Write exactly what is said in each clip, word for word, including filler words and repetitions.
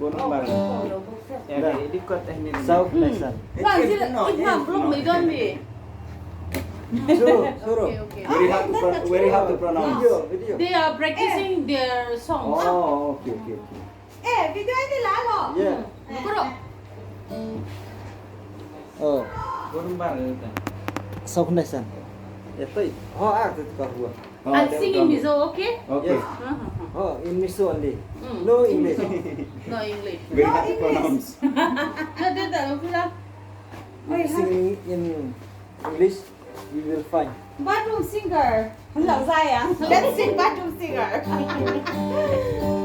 Phone number. Dah. Saw knesan. Kan sila ikna blok mai don bi. Suruh, suruh. Okay, okay. Very hard to pro-, very hard to pronounce. Video, video. They are practicing their songs. Oh, okay, okay, okay. Eh, video ini lah lo. Yeah. Kuro. Oh. Phone number. Saw knesan. Ya, tai. Oh, ah, tu ka hua. Oh, and sing in Mizo, okay? Okay. Yes. Oh, in Mizo only. Mm. No English. No English. Very hard to pronounce. No, that, that, okay lah. If you sing in English, we will find. Bathroom singer. Hello, Zaya. Let's sing bathroom singer. Thank you.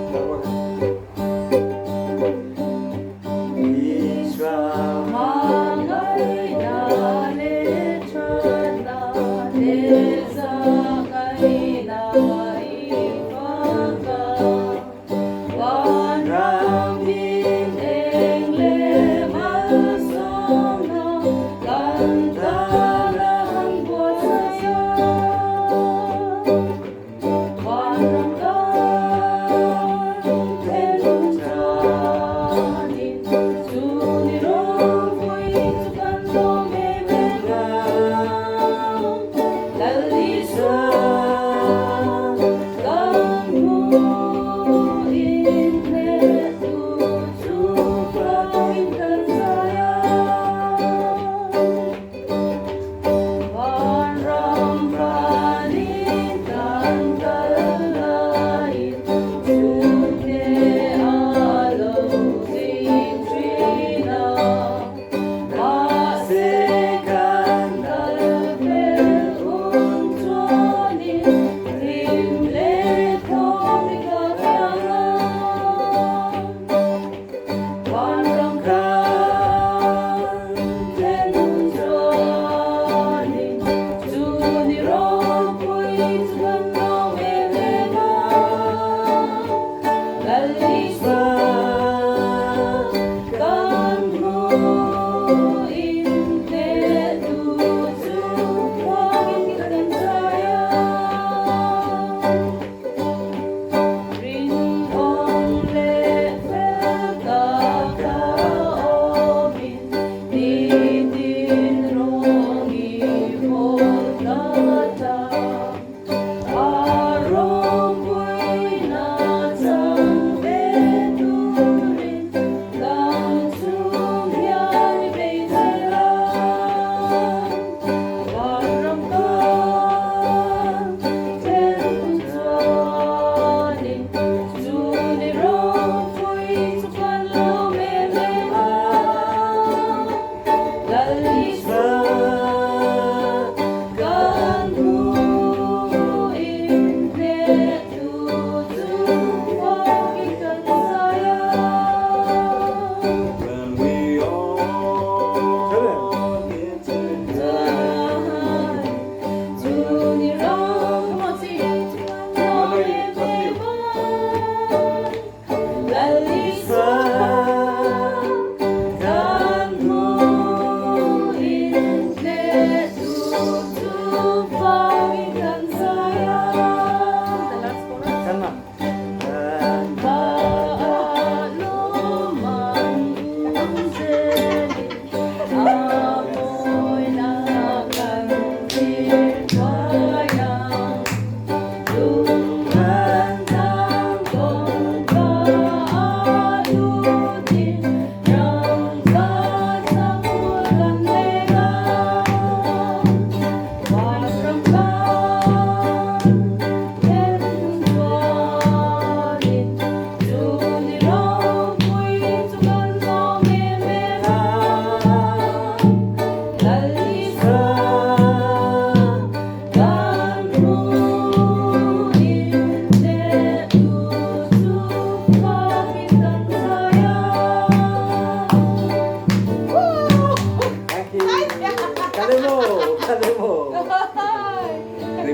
Kalemo, kalemo.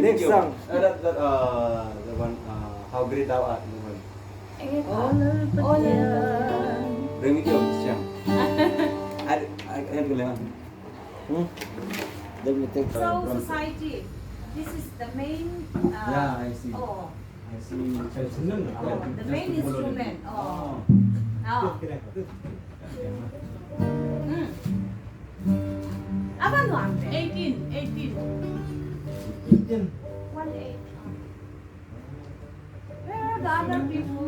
Next song. Uh, that, that, uh, the one, uh, How Great Thou Art, the one. Remix of Siang. I, I, I don't know. Hmm? Let me take. So, society, this is the main, uh, yeah, I see. Oh. I see. Oh, the main instrument. Oh. Oh. Hmm. Apa tu, Amre? Eighteen, eighteen. Eighteen. One eight. Where are the other people?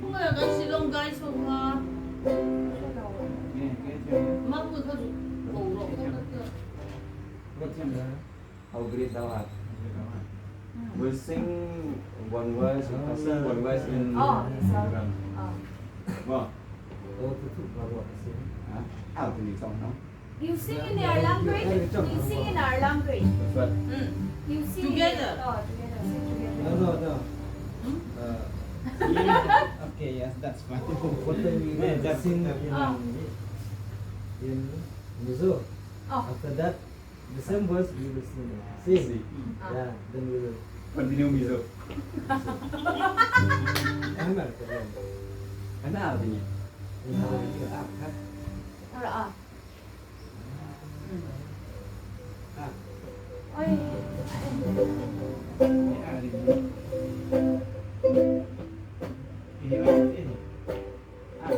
Kung ay ka Shillong guys, kung ma. Ma kung ka kung ro. How great thou art. We'll sing one verse, we'll sing one verse in Oh, so, Instagram. Oh. Wow. Ha? How do you talk now? You sing in our language, we sing in our language. What? Mm. You sing in Together. Oh, together. Sing together. No, no, no. Hmm? Uh, okay, yes, that's fine. What time we Yeah, just sing in, Ah. in Mizo. Oh. After that, the same verse we will sing. Sing. See. Ah. Yeah, then we will Continue Mizo. Ano ba ito? Ano ang niya? Ano ang niya? Ah, ha? Para, ah. Hmm. Ah. Oy. Ano ang niya? Hindi ba? Ah.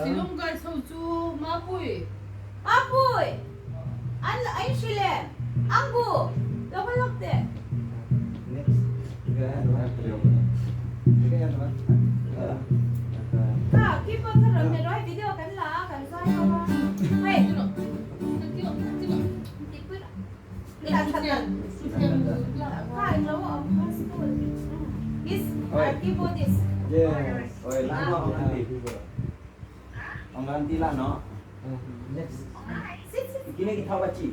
Ilum kai sau chu ma pui. Ma pui. An la ai shi le. Ang bu. Lo ba lok te. Next. Ka ki pa ka ram me roi video kan la kan sa ka ba. Hai. Ti pui la. Oi, lang ma ong nanti. Ong nanti la no. Next. Kine ki thaw bachi.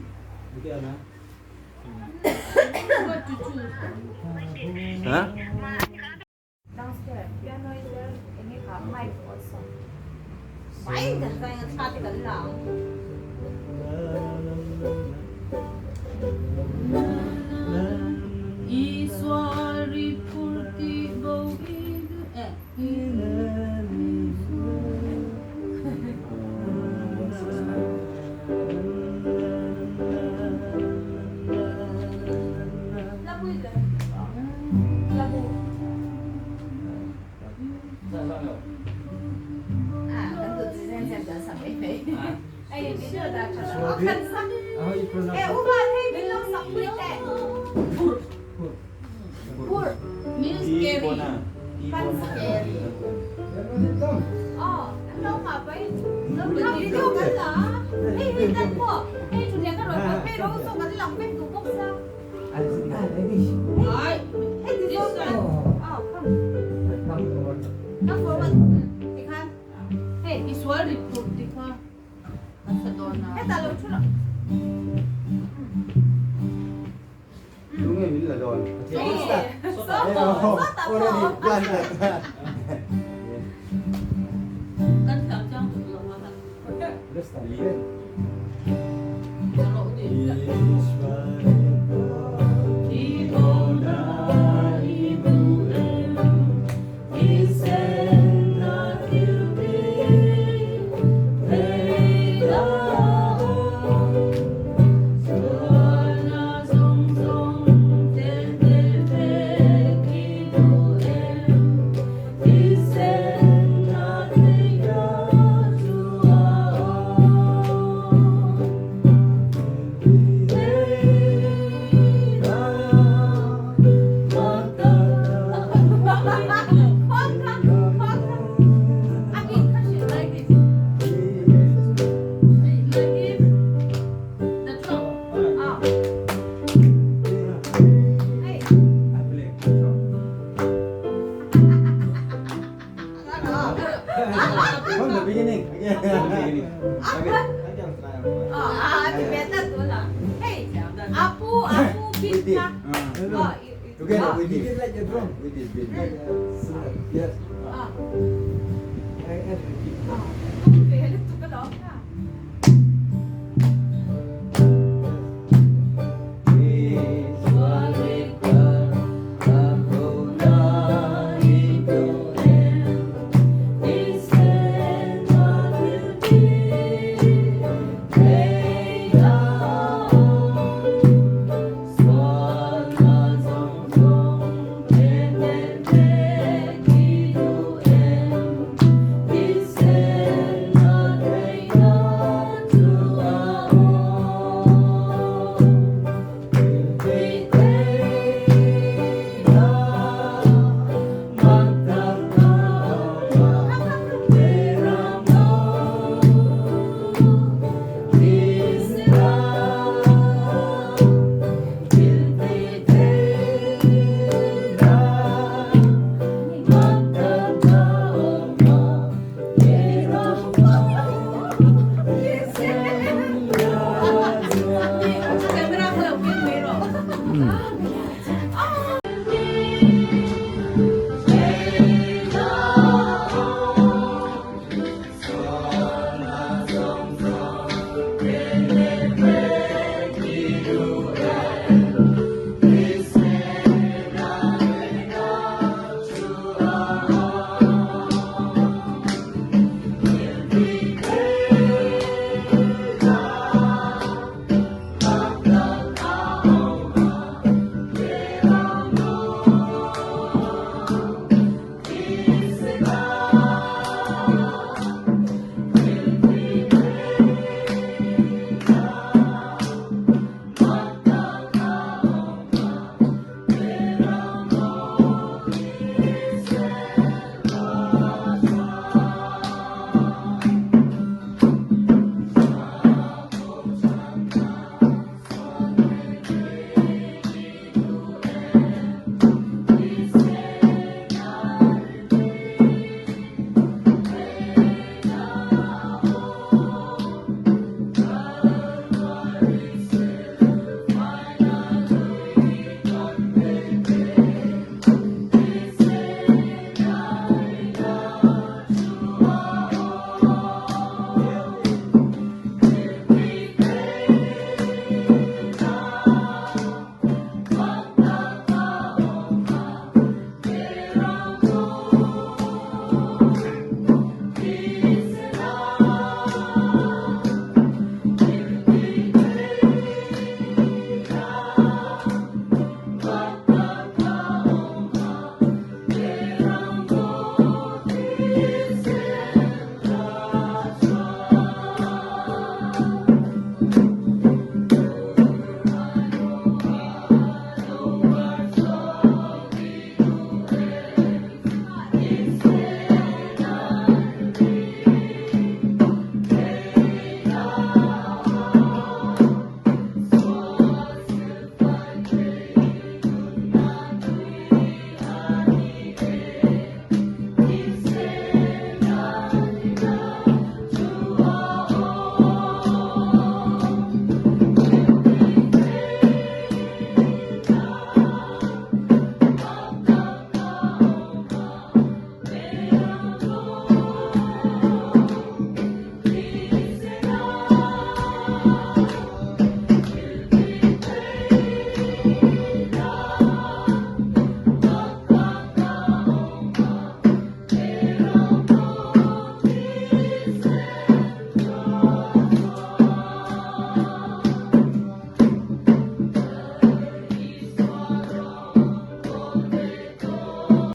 Ha? Downstairs, piano is there, any car, mic also. Fine, kan sa yang sa ti kan lang. Iswari purti bau idu, eh. Labu idu. Labu. Pur. Means scary. Ai, this one. Hey, this one report, this one. Kan sa don na. Hey, ta lo chula. Lunge min la don. Hey, so, so, so, already planted. Kan sa jang tu lo ma. From the beginning. Again. From the beginning. Okay. Ah, ah, okay, better tu lah. Hey, apu, apu, kita. Ah. Oh, you, you. Together with this. With this beat. Yes. Ah.